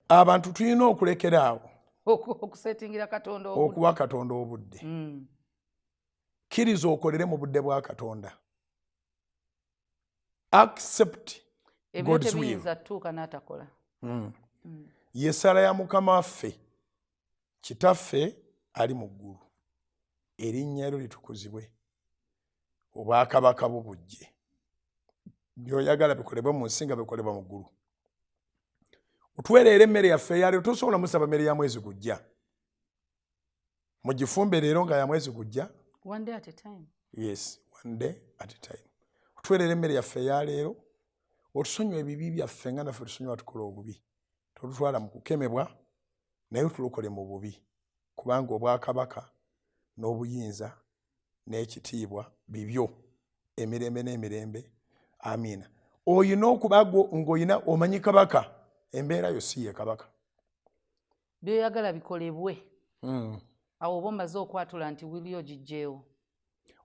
Abantu tulina okulekera awo okusettingira Katonda obudde. Okuwa Katonda obudde. Kkiriza okolere mu budde bwa Katonda. Accept ebyo God's will. Tebiyinza tuuka n'atakola. Ye ssaala ya Mukama waffe: "Kitaffe ali mu ggulu, erinnya lyo litukuzibwe, obwakabaka bwo bujje, byoyagala bikolebwe mu nsi nga bikolebwa mu ggulu. Otuwereera emmere yaffe eyaleero." Tosobola musaba mmere ya mwezi gujja, mugifumbe leero nga ya mwezi gujja. One day at a time. Yes, one day at a time. "Otuweerera emmere yaffe eyaleero, otusonyiwa ebibi byaffe nga naffe tusonyiwa tukola obubi. Totutwala mu kukemebwa, naye otulokole mu bubi, kubanga obwakabaka n'obuyinza n'ekitiibwa bibyo emirembe n'emirembe. Amiina." Oyina okuba ng'oyina omanyi kabaka, embeera yo si ye kabaka. Byoyagala bikolebwe. Awo oba omaze okwatula nti will yo ogigyewo.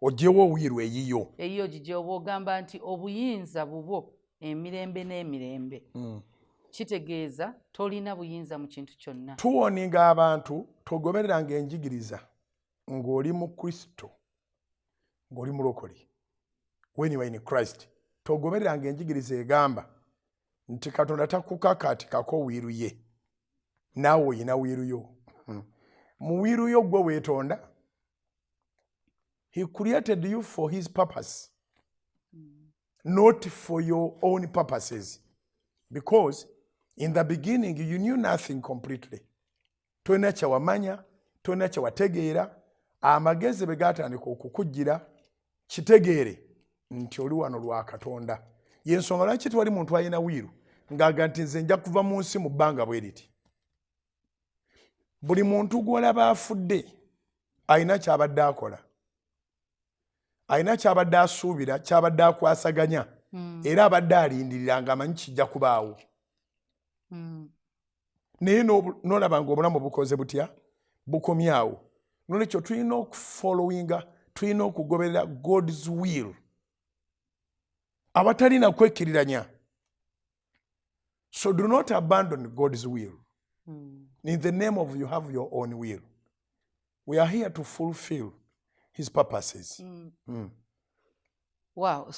Ogyewo will eyiyo. Eyiyo ogigyewo. Bw'ogamba nti obuyinza bubwo emirembe n'emirembe, kitegeeza tolina buyinza mu kintu kyonna. Tuwarninga abantu, togobereranga enjigiriza ng'oli mu Kristo, ng'oli mulokole. When you are in Christ, togobereranga enjigiriza egamba nti Katonda takukakaatikako will ye, naawe oyina will yo. Mu will yo gwe weetonda. He created you for his purpose, not for your own purposes, because in the beginning you knew nothing completely. Tolina kyewamanya, tolina kyewategeera. Amagezi bwe gatandika okukujjira, kitegeere nti oli wano lwa Katonda. Yensonga lwaki tewali muntu alina will ng'aga nti nze nja kuva mu nsi mu bbanga bwe riti. Buli muntu gw'olaba afudde alina kyabadde akola, alina kyabadde asuubira, kyabadde akwasaganya, era abadde alindirira ng'amanyi kijja kubaawo. Naye n'olaba ng'obulamu bukoze butya, bukomyawo. Nolwekyo tulina okufollowinga, tulina okugoberera God's will abatalina kwekkiriranya. So do not abandon God's will in the name of you have your own will. We are here to fulfill his purposes. Wow.